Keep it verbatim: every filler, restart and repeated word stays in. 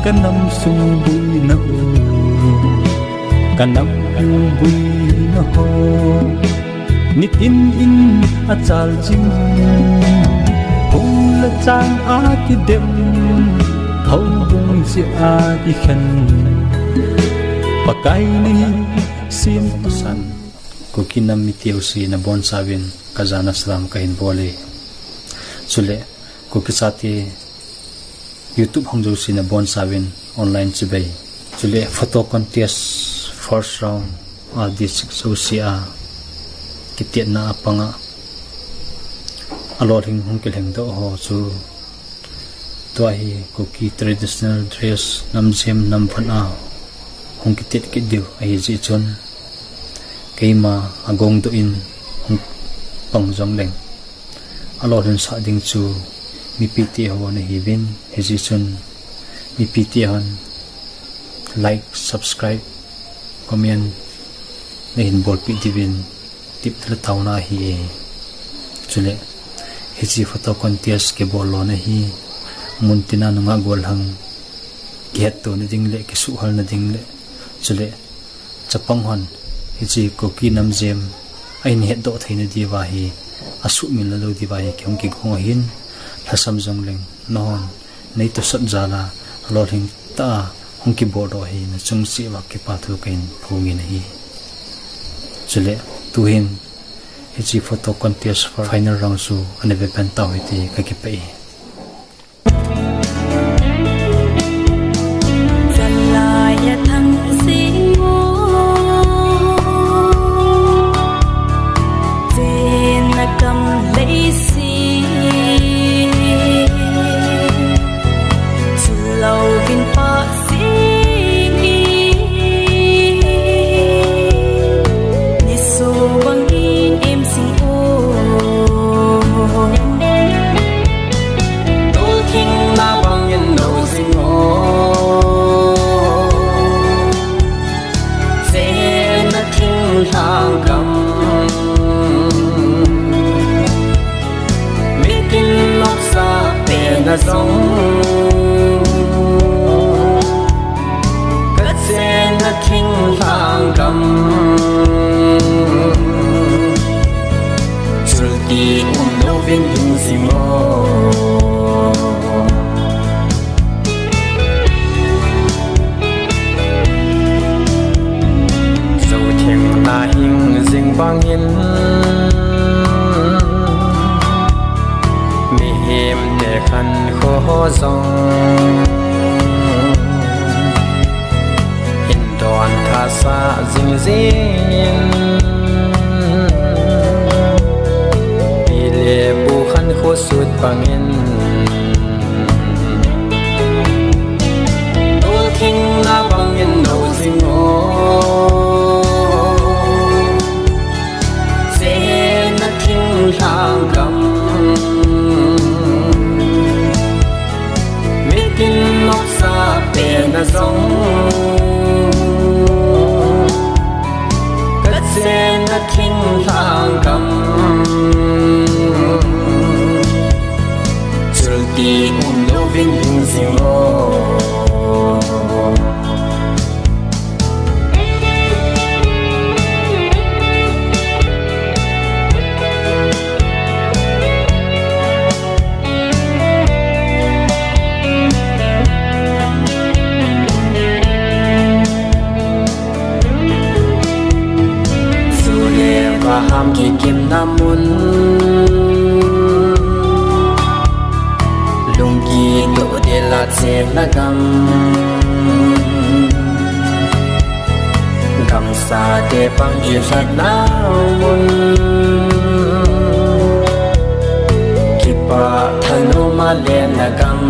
Ka nam sung buina u, ka nam hu buina ho, nitin in a chal jing, hung le chang a kidem, houbung chi a kikhen, Pakai ni sim. Masan, Kuki nam mite jouse nabonchauvin ka jana salam kahin bol e. Chule, Kuki chate YouTube hung jouse nabonchauvin online chibai. Chule photo contest first round a district jouse a kitetna a panga alolhing hung kilhengdoh ho chu tua hi Kuki traditional dress namjem namvan a hung kitet kit diu ahi jeh chun keima agongdoh in hung pang jongleng alolhinsah ding chu mipite ho nahiuvin, hijeh chun mipite hon like, subscribe, comment nahin bolpeh diuvin tepna le taona ahi e. Chule hiche photo contest kibol lona hi muntina nungah gollhang kihetto nading le kisuhhal nading le chule chapang hon hiche Kuki namjem ahin hetdoh theina diuva hi, asuhmil lou diuva hi kihung kigong ahin, lhasam jongleng nahon neitosot jal a lolhing tah a hung kiboldoh hi nachung cheh uva kipa thu kahin phongin ahi. Chule tuhin hiche photo contest final round chu ana vepen tau hite, kakipah e. Tolthingna bangin no jing o, chenna thinglhang gam, mitin nopsah pena jong, kachenna thinglhang gam, chulti umlouvin hung jing o. Jothengna hing jing bangin mihemte khankho jong hin donthasa jingjing in, pi le pu khankho sut bangin, tolthingna bangin no jing o, chenna thinglhang gam, mitin nopsah pena jong, kachenna thinglhang gam, chulti umlouvin hung jing o. Ju le vaham kikimna mun, lungki toh dela chenna gam, gamsate pang ilhatna mun, kipah thanoma lenna gam,